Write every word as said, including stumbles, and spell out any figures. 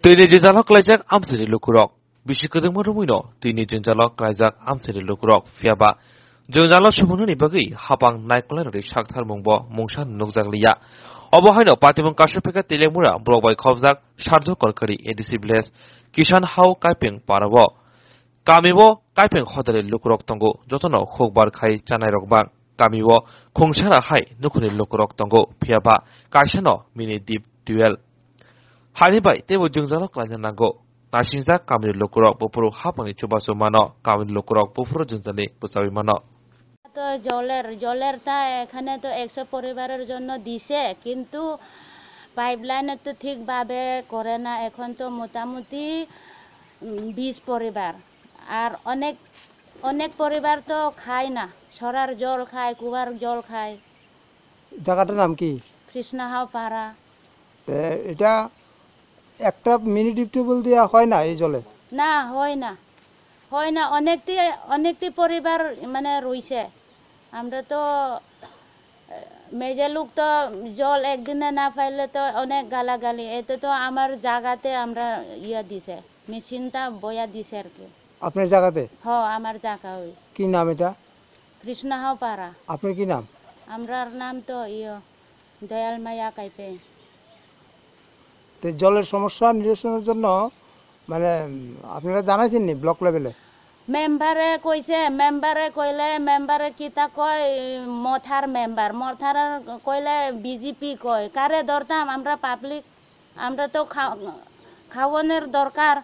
Twini jwngjalo klaijak amchaini lukurok. Bisi kwdwngma romwino twini jwngjalo klaijak amchaini lukurok. Phiyaba jwngjalo sumunani bagwi hapang naikolnai rwdi sakthar mungbo mungsa nukjak liya. Obo haino patimung Kasupeka Teliamura block bai khobjak Sarjo Korkari A D C village Kisan Hao Kaipeng parao. Kamio kaipeng hodari lukurok tongo, jotono hukbar khai chanairok bang. Kamio khungsara hai nukhungni lukurok tongo, phiyaba kaisano mini deep twelve. Hani bai teibo jwngjalo klaina nango. Nasingjak kamini lukurok buphuru hapangni chubachu mano, kamini lukurok buphuru jwngjani bwchawi mano. তো জলের, জলের তা এখানে তো একশো পরিবারের জন্য দিছে, কিন্তু পাইপলাইনে তো ঠিকভাবে করে না। এখন তো মোটামুটি, উম, বিশ পরিবার। আর অনেক, অনেক পরিবার তো খায় না, সরার জল খায়, কুয়ার জল খায়। জায়গাটার নাম কি? কৃষ্ণাহাও পাড়া। তে এটা একটা মিনি ডিপ টিউবওয়েল দিয়া হয় না এই জলে? না, হয় না, হয় না। অনেকটি, অনেকটি পরিবার মানে রইছে। আমরা তো, এ, মেজে লোক তো জল একদিনে না পাইলে তো অনেক গালাগালি। এতে তো আমার জায়গাতে আমরা ইয়া দিছে, মেশিনটা বয়া দিছে আর কি। আপনার জায়গাতে? হ, আমার জায়গা ওই। কি নাম এটা? কৃষ্ণাহাও পাড়া। আপনার কি নাম? আমরার নাম তো ইয়ো, দয়াল মায়া কাইপে। তো জলের সমস্যা নিরসনের জন্য মানে, উম, আপনারা জানাইছেন নি ব্লক লেভেলে? মেম্বারে কইছে, মেম্বারে কইলে মেম্বারে কিতা কয়, মথার মেম্বার, মথার কইলে বিজেপি কয়। কারে ধরতাম আমরা পাবলিক? আমরা তো খা-, খাওয়ানোর দরকার।